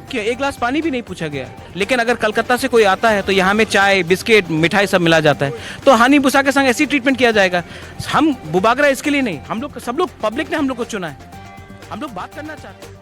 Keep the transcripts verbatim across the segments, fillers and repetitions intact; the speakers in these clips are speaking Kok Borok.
क्या एक गिलास पानी भी नहीं पूछा गया? लेकिन अगर कलकत्ता से कोई आता है तो यहाँ में चाय, बिस्किट, मिठाई सब मिला जाता है। तो हानी बुसा के संग ऐसी ट्रीटमेंट किया जाएगा? हम बुबागरा इसके लिए नहीं, हम लोग, सब लोग, पब्लिक ने हम लोग को चुना है, हम लोग बात करना चाहते हैं।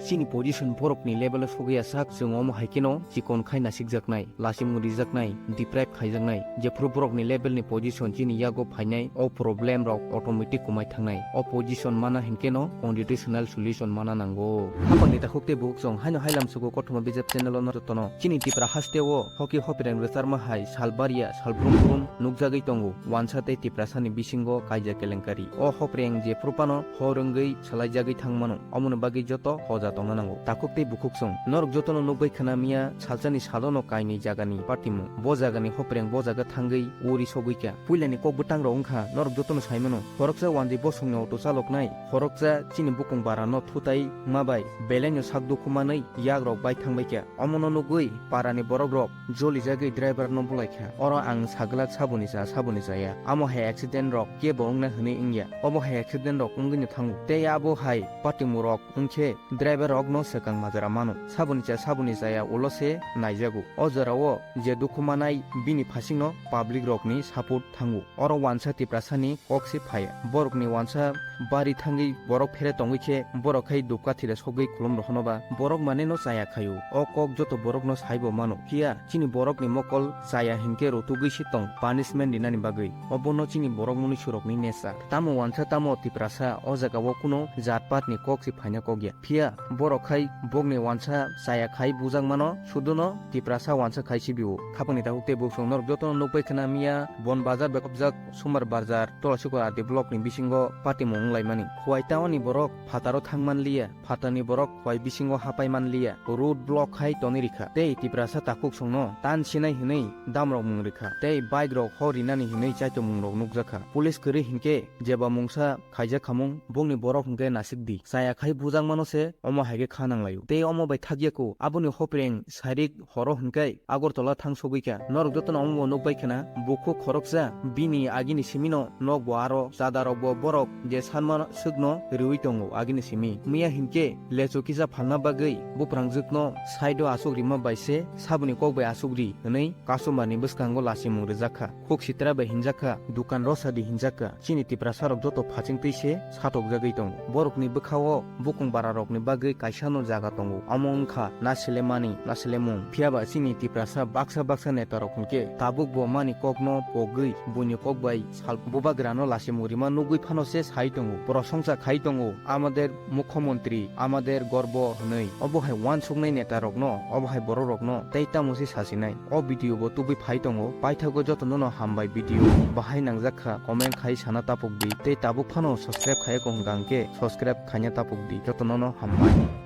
Chini position borokni level o sogwi asak, chwng omo hai kheno chikon khai nasikjaknai, lasimung rijaknai, deprive khaijaknai. Jephru borokni level ni position chini yago phainai, o problem rok automatic kwmai thangnai. O position mana hinkhe no constitutional solution mana nango. Hapangni takhuk tei bukhuk chwng haino hailam sugo kothoma bijap channel o no jotono. Chini Tipra haste o hoki hopirang rwcharma hai sal baria sal brum brum nukjagwi tongo. Wansa tei Tiprasa ni bisingo kaijak kelenkari. O hopirang jephru phano hor wngwi swlaijagwi thang mano. Omoni bagwi joto hoja tongna nango. Takhuk tei bukhuk chwng. Norok jotono nukbai khna miya salsani salono kainwi jagani patimung. Bo jagani hopirang bo jaga thangwi uri sogwi kha. Puilani kok bwtang rok wngkha norok jotono sai mano. Khoroksa wanjwi bosongni auto chaloknai. Khoroksa chini bukung bara no thutai ma bai. Belai no sak dukhu manwi yak rok bai thang bai kha. Omono nugwi parani borok rok jolijagwi driver no bulai kha. Oro ang sagwlak saboni cha saboni chaya. Amo hai accident rok kebo wngna hwnwi wngya. Obo hai accident rok wngwi no thango. Tei abo hai patimung rok wngkhe driver rok no swkang majra mano. Saboni cha saboni chaya ulo se naijago. O jora o je dukhu manai bini phasing no public rok ni support thango. Oro wansa Tiprasa ni kok se phai. Borok ni wansa bari thangwi borok phere tongwi khe borok khai dupka thila sogwi khulum rohono ba borok mane no chaya khaio. O kok joto borok no saibo mano. Phiya chini borok ni mokol chaya hinkhe rotugwi se tong punishment rinani bagwi. Obo no chini borok muni surok ni nature. Tamo wansa tamo Tiprasa o jaga o kuno jat pat ni kok se phaina kok ya. Phiya borok khai bokni wansa chaya khai bujak mano, suduno Tiprasa wansa khai sibio. Khapangni takhuk tei bukhuk chwng norok jotono nukbai khna miya, Bon Bazar bai khopjak Sumar Bazar, Tulasikor R D block ni bisingo patimung wnglaimani. Khowai town ni borok phataro thang manliya, phatarni borok Khowai bisingo hapai manliya, road block khai tonwi rikha. Tei Tiprasa takhuk chwngno tan sinai hwnwi damrok mung rikha. Tei bike rok hor rinani hwnwi chaitomung rok nukjakha. Police kwrwi hinkhe jeba mungsa khaijak khamung, bongni borok hwnkhe nasik di. Chaya khai bujak mano se, omo hai khe kha nang laio. Tei omo bai thak ya kho, aboni hopireng sairik horo hwnkhe Agartala thang sogwi kha. Norok jotono omo bo nuk bai khna, bukhuk khoroksa bini agini simi no nok bo aro chada rok bo borok je sanma swk no riwi tongo agini simi. Miya hinkhe lecho kisa phalna bagwi buprangjwk no side o asuk rima bai se saboni kok bai asuk ri hwnwi customer ni bwskango lachimung rijak kha. Khuk sitra bai hinjak kha, dukan rosadi hinjak kha. Chini Tiprasa rok joto phaching twi se satokjagwi tongo. Borokni bwkha-o bukung bara rokni bagwi kaisa no jaga tongo. Omo wngkha na selemani, na selemung. Phiya ba chini Tiprasa baksa baksa neta rok hwnkhe tabuk bo mani kok no pogwi buini kok bai sal bubagra no lachimung rima nugwi phano se sai tongo. Prosongsa khai tongo, "Amader mukhyamantri, amader gorbo," hwnwi. Obo hai uansuknai neta rok no, obo hai borok rok no tei tamo se sasinai. O video bo tubui phai tongo, paithago jotono no hambai video bahai nangjak kha, comment khai sana tapuk di, tei tabuk phano subscribe khaiya kong hwnkha hwnkhe subscribe khaina tapuk di, jotono no hambai.